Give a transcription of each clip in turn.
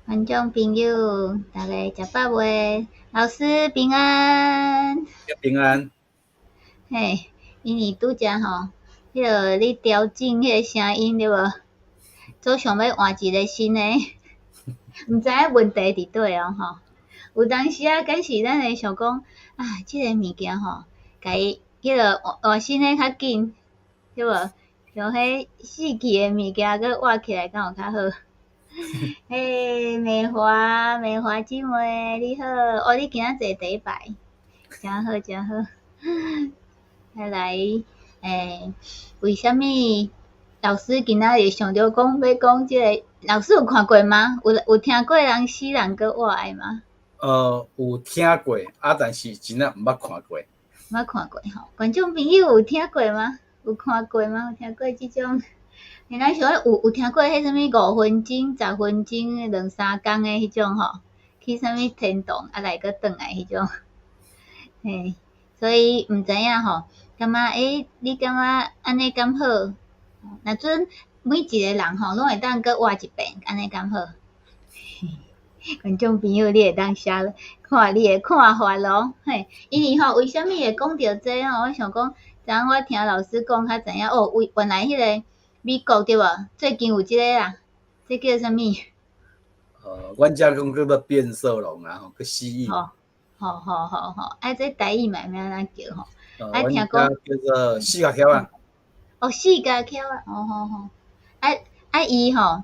觀眾朋友，大家食飽未？老師平安。平安。嘿，因為拄才吼，彼个你調整彼个聲音對無？總想欲換一个新的，毋知影問題佇佗哦吼。有當時啊，敢是咱會想講，啊，這个物件吼，共伊彼个換換新的較緊，對無？像彼死去的物件，閣活起來，敢有較好？嘿，美華，美華姊妹你好，哦，你今仔坐第一排，誠好誠好。來，為啥物老師今仔日想著講欲講這个？老師有看過嗎？有聽過人死人閣活的嗎？有聽過，啊，但是真正毋捌看過。毋捌看過吼，觀眾朋友有聽過嗎？有看過嗎？有聽過這種？咱想講有聽過彼啥物5分鐘、10分鐘、兩三工的彼種吼，去啥物天堂啊來閣轉來彼種，嘿，所以毋知影吼，感覺你感覺按呢敢好？若準每一个人吼，攏會當閣活一遍，按呢敢好？觀眾朋友，你會當寫看你的看法囉，嘿，因為吼，為啥物會講著這吼？我想講，昨昏我聽老師講，才知影哦，原來彼个美國對無？最近有這个啦，這叫啥物？阮遮講叫做變色龍啊，吼，閣蜥蜴。吼，好好好好，啊，這台語嘛欲按怎叫吼？啊，聽講叫做四腳橋啊。哦，四腳橋啊，哦吼吼，啊啊伊吼，啊，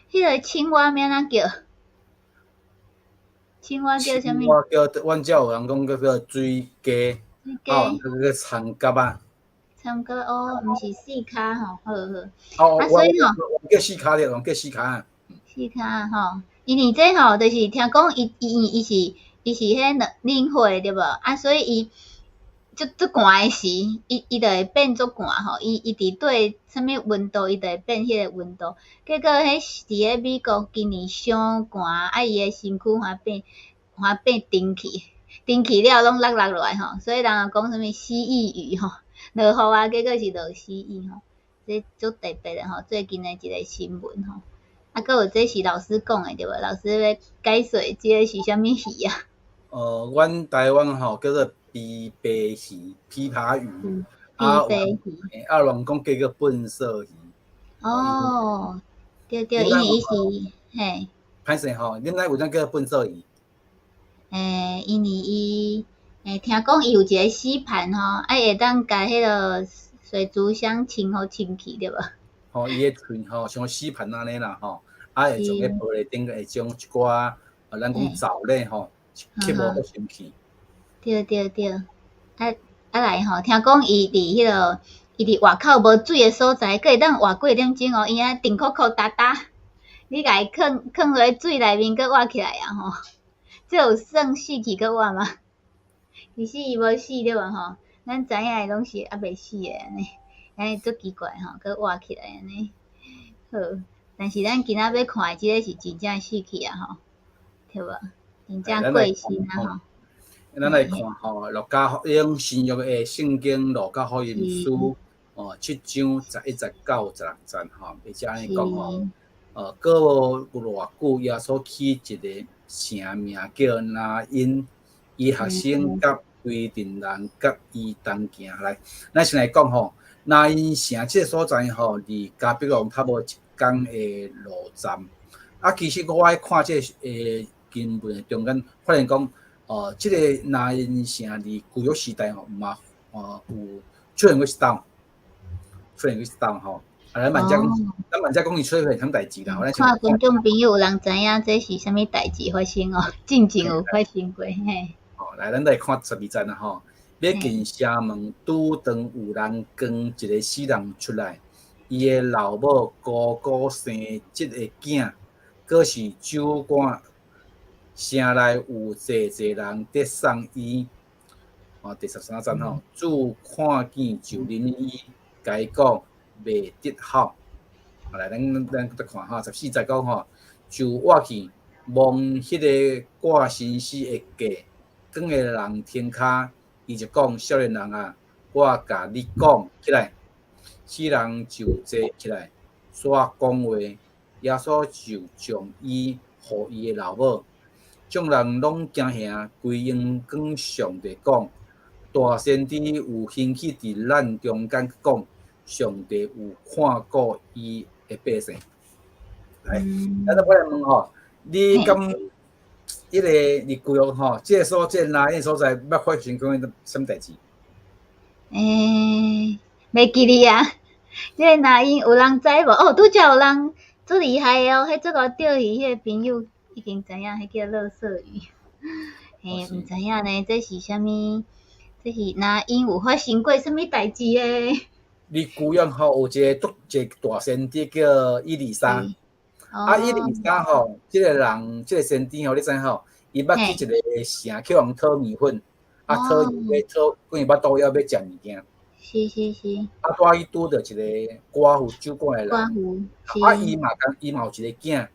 彼个青蛙欲按怎叫？青蛙叫啥物？青蛙叫，阮遮有人講叫做水雞，哦，閣叫鯧蛤仔。鯧蛤哦，毋是四跤吼，好好。哦，啊，所以吼，叫四跤對，叫四跤。四跤吼，因為這吼，就是聽講伊是彼兩冷血對無？啊，所以伊足足寒的時，伊就會變足寒吼。伊佇對啥物溫度，伊就會變彼个溫度。結果彼佇咧美國今年傷寒，啊，伊的身軀反變凍去，凍去了攏落落來吼。所以人就講啥物蜥蜴雨吼，落雨啊，結果是落蜥蜴吼，這足特別的吼。最近的一个新聞吼。啊，閣有這是老師講的對無？老師欲解說這个是啥物魚啊？阮台灣吼叫做琵琶魚，琵琶魚。琵琶魚。啊，人講叫做糞掃魚。哦，對對，因為伊是嘿。歹勢吼，恁那有啥叫糞掃魚？因為伊聽講伊有一个吸盤吼，啊會當共彼个水族箱清予清氣對無？吼，伊的喙吼像吸盤按呢啦吼，啊會從彼玻璃頂會將一寡咱講藻類吼吸無閣清氣。對對對，啊啊來吼，聽講伊佇彼个伊佇外口無水的所在，閣會當活幾點鐘哦，伊遐定箍箍焦焦，你共伊囥囥落水內面，閣活起來啊吼！這有算死去閣活嗎？其實伊無死對無吼？咱知影的攏是猶未死的按呢，按呢足奇怪吼，閣活起來按呢。好，但是咱今仔欲看的這个是真正死去啊吼，對無？真正過身啊吼。咱來看吼，路加福音新約的聖經路加福音書哦，7章11節到16節吼，伊這按呢講吼，閣無偌久，耶穌去一个城名叫拿因，伊學生佮隨陣人佮伊同行來。咱先來講吼，拿因城這个所在吼，離迦百農差無一工的路程。啊，其實我愛看這个經文的中間，發現講，這个拿因城佇舊約時代吼，嘛有出現過一擺，出現過一擺吼。啊，咱慢才講，咱慢才講伊出現啥物代誌啦。看觀眾朋友有人知影這是啥物代誌發生哦？進前有發生過嘿。哦，來，咱來看12節啦吼。欲進城門，拄當有人扛一个死人出來，伊的老母孤孤生這个囝，閣是酒矸。城內有濟濟人佇送伊。哦，第13節吼，主看見就憐伊，共伊講袂得哭。來，咱閣看吼，14節講吼，就倚去摸彼个掛身死的架，扛的人停跤，伊就講：少年人啊，我共你講起來，死人就坐起來，煞講話，耶穌就將伊予伊的老母。眾人攏驚嚇，規榮光上帝講：大先知有興起佇咱中間講，上帝有看顧伊的百姓。來，咱我來問吼，你敢彼個佇舊約吼，這個所這拿因所在捌發生過啥物代誌？欸，袂記得啊。這個拿因有人知無？哦，拄才有人足厲害的哦，彼這個釣魚彼個朋友已經知影，彼叫垃圾魚。嘿，毋知影呢，這是啥物？這是拿因有發生過啥物代誌的？佇舊約吼，有一個足一個大先知叫以利沙。啊，以利沙吼，這個人，這個先知吼，你知影吼？伊捌去一個城去予人討麵粉，啊，討欲討，講伊腹肚枵欲食物件。啊，拄仔去拄著一個寡婦守寡的人。寡婦。啊，伊嘛共伊嘛有一個囝，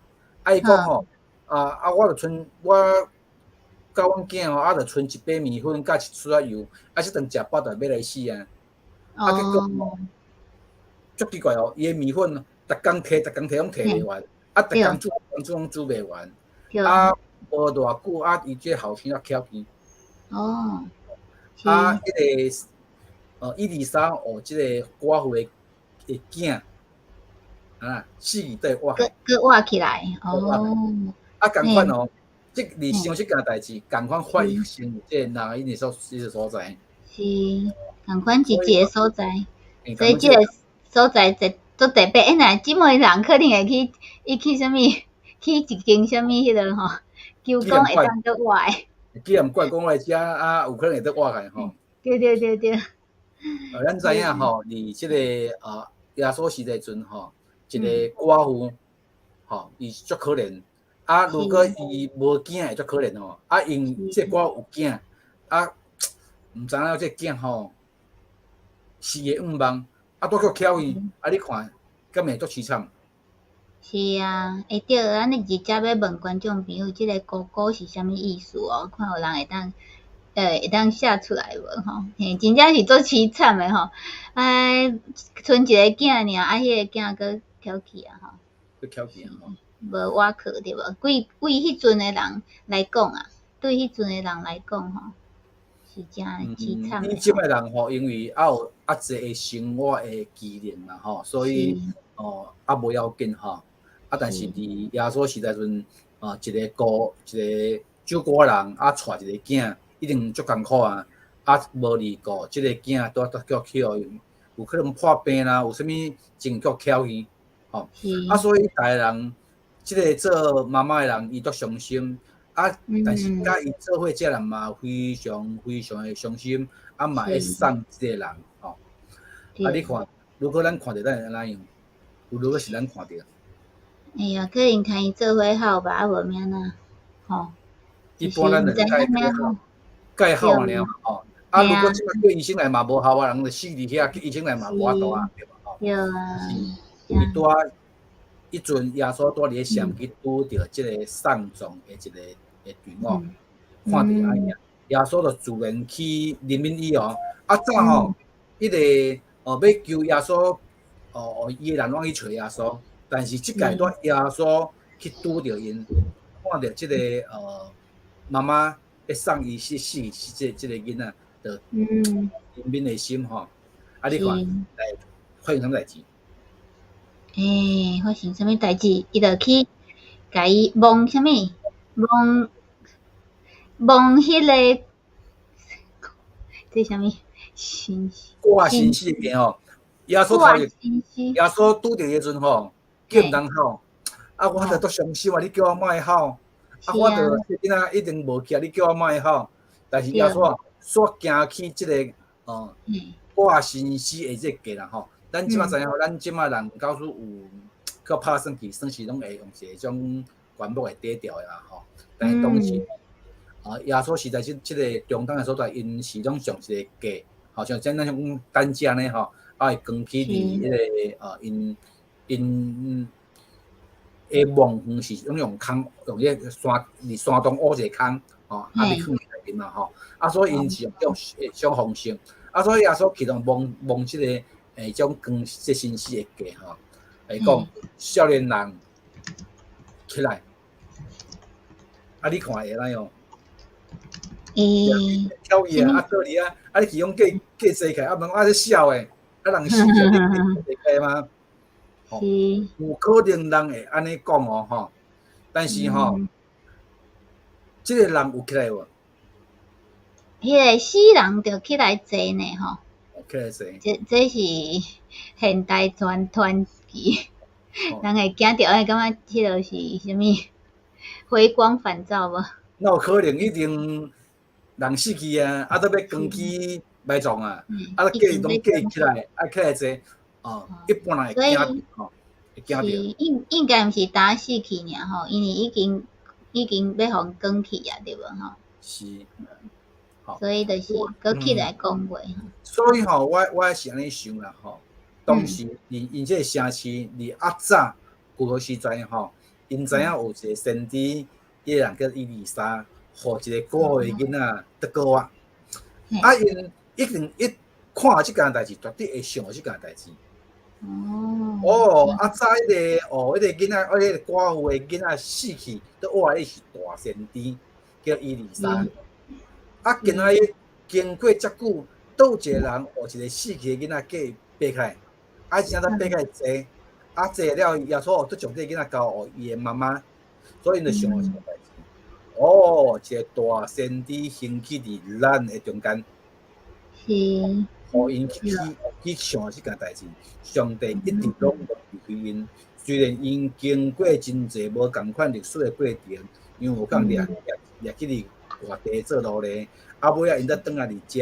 啊，伊講吼，啊啊，我著賰我佮阮囝吼，啊，著賰一杯麵粉佮一撮仔油，啊，這頓食飽就欲來死啊！啊，結果吼，足奇怪哦，伊的麵粉逐工提，逐工提攏提袂完，啊，逐工煮，逐工煮攏煮袂完，啊，無偌久啊，伊這後生仔翹去。啊，彼個以利沙予這個寡婦的的囝，啊，死佇活。閣閣活起來，哦。啊，仝款哦，這佇想這件代誌，仝款發生這個拿因的所這個所在。是，仝款是一個所在，所以這個所在就足特別。欸，若這擺人可能會去，伊去啥物？去一間啥物彼個吼，求講會當閣活的。既然怪講來遮啊，有可能會閣活來吼。對對對對。咱知影吼，佇這個耶穌時代陣吼，一個寡婦吼，伊是足可憐。啊，如果伊無囝會足可憐吼。啊，因這個寡婦有囝，啊，毋知影這囝吼是伊的願望，啊，拄叫翹去，啊，你看，敢會足悽慘？是啊，會對，咱直接欲問觀眾朋友，這個姑姑是啥物意思哦？看有人會當會當寫出來無吼？嘿，真正是足悽慘的吼！哎，賰一个囝爾，啊，彼個囝閣翹去啊吼！閣翹去啊吼！無倚靠對無？對對彼陣的人來講啊，對彼陣的人來講吼，是誠悽慘的。以前的人吼，因為猶有較濟的生活的機能嘛吼，所以哦啊無要緊吼。啊，但是佇耶穌時代陣，啊，一個孤一個守寡人啊，帶一個囝，一定足艱苦啊。啊，無離顧，這個囝拄拄叫去予有可能破病啦，有啥物情叫翹去，吼。啊，所以逐个人，這個做媽媽的人，伊足傷心。啊，但是佮伊做伙這人嘛，非常非常的傷心，啊嘛會送這個人，吼。啊，你看，如果咱看著，咱會按怎樣？如果是咱看著。哎呀，可能共伊做伙哭吧，啊無欲按怎，吼。一般咱就共共哭爾吼。啊，如果這擺叫醫生來嘛無效啊，人就死佇遐，叫醫生來嘛無法度啊，對無吼？對啊。伊拄仔彼陣耶穌拄佇咧城去拄著這個喪葬的一個的隊伍，看著按呢，耶穌就自然去憐憫伊哦。啊早吼，彼個哦欲求耶穌哦，伊的人攏去揣耶穌。但是這擺拄耶穌去拄著𪜶，看著這個媽媽咧送伊死死這這個囡仔，就憐憫的心吼。啊，你看來發生啥物代誌？欸，發生啥物代誌？伊就去共伊摸啥物？摸摸彼個，這啥物？神掛身死的吼，耶穌頭耶穌拄著彼陣吼。叫毋通哭，啊！我著足傷心啊！你叫我莫哭，啊！我著囡仔一定無去啊！你叫我莫哭，但是耶穌煞行去這個哦掛身死的這個架啦吼。咱這擺知影吼，咱這擺人假使有去拍算去，算是攏會用一種棺木會底吊的啦吼。但是當時啊，耶穌時代這這個中東的所在，𪜶是攏上一個架，吼像咱咱講擔架呢吼，啊會扛起佇彼個啊𪜶。𪜶的墓園是攏用空，用彼個山佇山洞挖一個空，吼，啊，欲囥佇內面嘛，吼，啊，所以𪜶是用這種種方式，啊，所以耶穌去予摸摸這個種扛這身死的架吼，會講少年人，起來。啊，你看會怎樣？欸，跳伊啊，啊倒伫啊，啊你去用假假坐起來，啊問啊這痟的，啊人死去，你坐起來嗎？是。有可能人會按呢講哦，吼，但是吼，這個人有起來無？彼個死人就起來坐呢，吼。起來坐。這是現代傳奇，人會驚著，會感覺彼個是啥物回光返照無？哪有可能？一定人死去啊，啊，都欲扛去埋葬啊，啊，假攏假起來，啊，起來坐，哦，一般人會驚吼，會驚著。應該毋是焦死去爾吼，因為已經欲予扛去啊，對無吼？是。所以就是閣起來講話。所以吼，我是按呢想啦吼。當時佇𪜶這个城市，佇較早舊個時陣吼，𪜶知影有一個先知，彼個人叫以利沙，予一個寡婦的囡仔得閣活。啊，𪜶一定一看這件代誌，絕對會想這件代誌。哦，啊早彼個哦，彼個囡仔，彼個寡婦的囡仔死去，閣活的是大先知，叫以利沙。啊，今仔日經過遮久，閣有一個人，予一個死去的囡仔叫伊爬起來，啊，真正爬起來坐，啊，坐了耶穌閣將這個囡仔交予伊的媽媽，所以𪜶就想這個代誌。哦，一個大先知興起佇咱的中間，是，予𪜶去想這件代誌，上帝一直攏無離開𪜶，雖然𪜶經過真濟無仝款歷史的過程，因為有共掠掠掠去佇外地做奴隸，啊，尾仔𪜶才轉來佇遮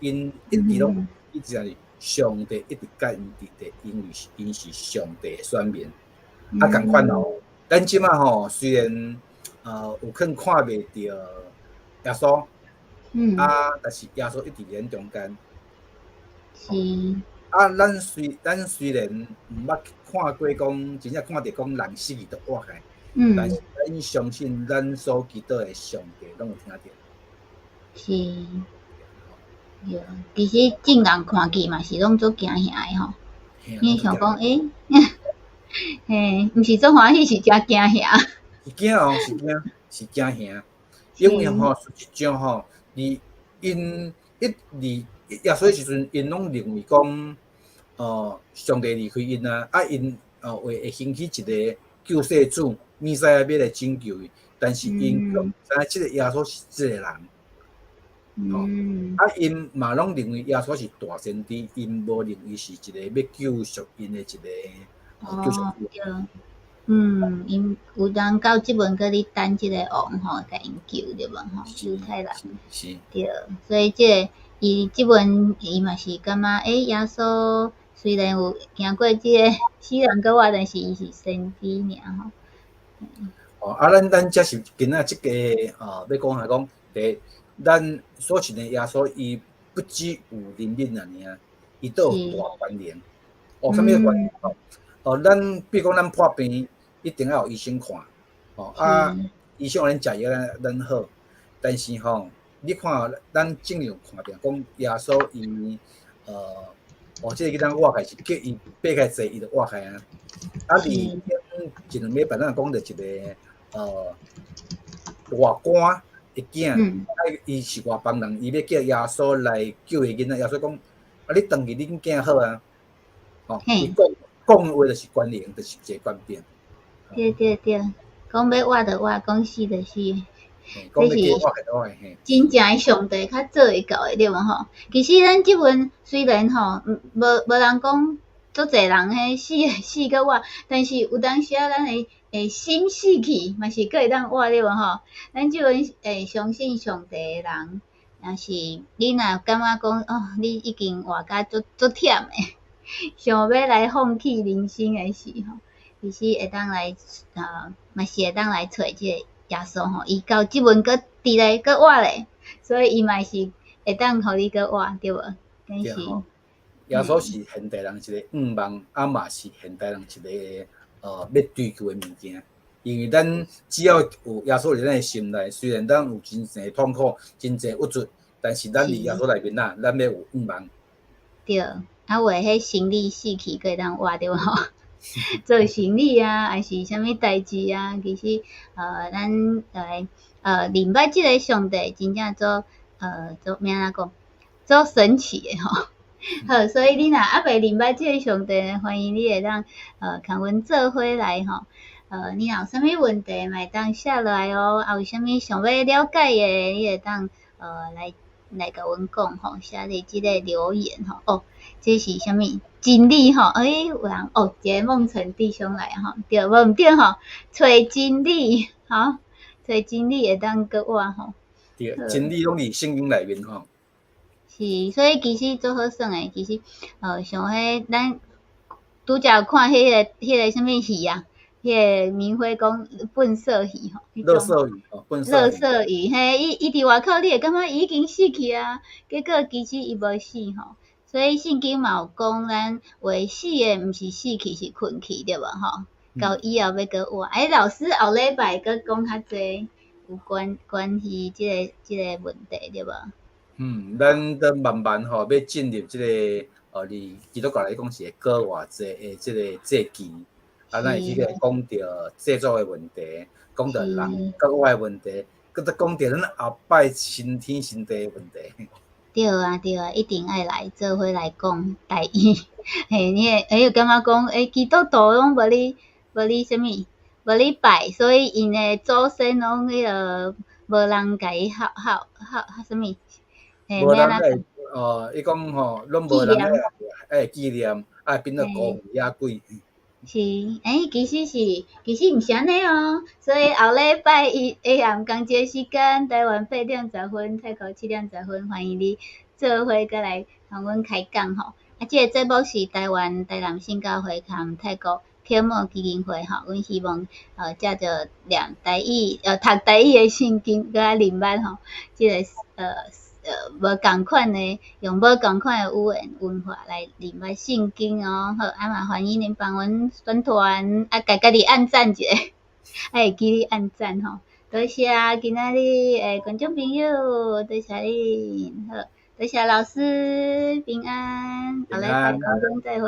，𪜶一直攏一直是上帝一直佮𪜶佇咧，因為𪜶是上帝的選民。啊，仝款哦，咱這馬吼雖然有可能看袂著耶穌，啊，但是耶穌一直佇咱中間。是。啊，咱雖然毋捌看過講，真正看著講人死去就活起來，但是咱相信咱所祈禱的上帝攏有聽著。是，對，其實眾人看見嘛是攏足驚嚇的吼，你想講，欸，嘿，毋是足歡喜，是誠驚嚇。是驚哦，是驚，是驚嚇，因為吼，事實上吼，佇𪜶一佇耶穌時陣，𪜶攏認為講，上帝離開𪜶啊，啊，𪜶會興起一個救世主，彌賽亞欲來拯救伊，但是𪜶卻毋知影這個耶穌是這個人，吼，啊，𪜶嘛攏認為耶穌是大先知，𪜶無認為是一個欲救贖𪜶的一個救贖主。對，嗯，𪜶有人到這陣閣咧等這個王吼，共𪜶救對無吼？猶太人。是。對，所以這個伊這陣伊嘛是感覺，欸，耶穌雖然有行過這個死人閣活，但是伊是先知爾吼。哦，啊，咱這是今仔這個欲講來講，第一，咱所信的耶穌，伊不只有憐憫爾，伊閣有大權能。哦，啥物權能？哦，咱比如講咱破病，一定愛予醫生看，哦啊，醫生予咱食藥，咱好。但是吼，你看咱正有看著講耶穌伊哦，這個囡仔活起來是叫伊爬起來坐，伊就活起來啊。啊，佇前兩禮拜咱講著一個大官的囝，啊，伊是外邦人，伊欲叫耶穌來救伊囡仔，耶穌講：啊，你轉去恁囝好啊。哦，伊講講話就是權能，就是一個權柄。對對對，講欲活就活，講死就死。這是真正的上帝較做會到的，對無吼？其實咱這陣雖然吼，無人講足濟人彼死死閣活，但是有當時仔咱會心死去，嘛是閣會當活，對無吼？咱這陣會相信上帝的人，若是你若感覺講哦，你已經活甲足足忝的，想欲來放棄人生的時吼，其實會當來嘛是會當來揣這個耶穌吼，伊到這陣閣佇咧閣活咧，所以伊嘛是會當予你閣活，對無？真是。耶穌是現代人一個願望，啊嘛是現代人一個欲追求的物件。因為咱只要有耶穌佇咱的心內，雖然咱有真濟痛苦、真濟鬱卒，但是咱佇耶穌內面啊，咱欲有願望。對，啊有的彼生理死去閣會當活，對無？做生理啊，還是啥物代誌啊？其實，咱來認捌這个上帝，真正做欲按怎講，做神奇的吼。好，所以你若猶未認捌這个上帝，歡迎你會當共阮做伙來吼。你若有啥物問題，嘛會當寫落來哦。啊，有啥物想欲了解的，你會當來共阮講吼，寫佇這个留言吼。哦，這是啥物真理吼？欸，有人哦，一个夢辰弟兄來吼，對，無毋對吼？揣真理，吼，揣真理會當閣活吼。對，真理攏佇聖經內面吼。是，所以其實足好耍的，其實，像彼咱拄才有看彼個啥物魚啊？彼個明輝講糞埽魚吼，垃圾魚吼，糞垃圾魚嘿，伊佇外口，你會感覺伊已經死去啊，結果其實伊無死吼。所以聖經嘛有講，咱話死的毋是死去，是睏去，對無吼？到以後欲閣活。欸，老師後禮拜閣講較濟有關於這個問題，對無？嗯，咱閣慢慢吼，欲進入這個佇基督教來講是個復活節的這个節期。啊，咱會去個講著祭祖的問題，講著人復活的問題，閣閣講著咱後擺新天新地的問題。對啊，對啊，一定愛來做伙來講台語。嘿，你會會感覺講，欸，基督徒攏無咧啥物，無咧拜，所以𪜶的祖先攏彼个無人共伊孝孝孝啥物？無人來哦，伊講吼，攏無人來欸紀念，啊變做孤魂野鬼。是，欸，其實毋是按呢哦。所以後禮拜一下暗仝一个時間，台灣8點10分，泰國7點10分，歡迎你做伙閣來同阮開講吼。啊，這个節目是台灣台南聖教會佮泰國啟蒙基金會吼，阮希望藉著念台語讀台語的聖經，閣來認捌吼，這个無仝款的，用無仝款的語言文化來認捌聖經哦。好，啊嘛歡迎恁幫阮宣傳，啊，共家己按讚一下，愛會記得按讚吼。多謝今仔日的觀眾朋友，多謝恁，好，多謝老師，平安，後禮拜空中再會。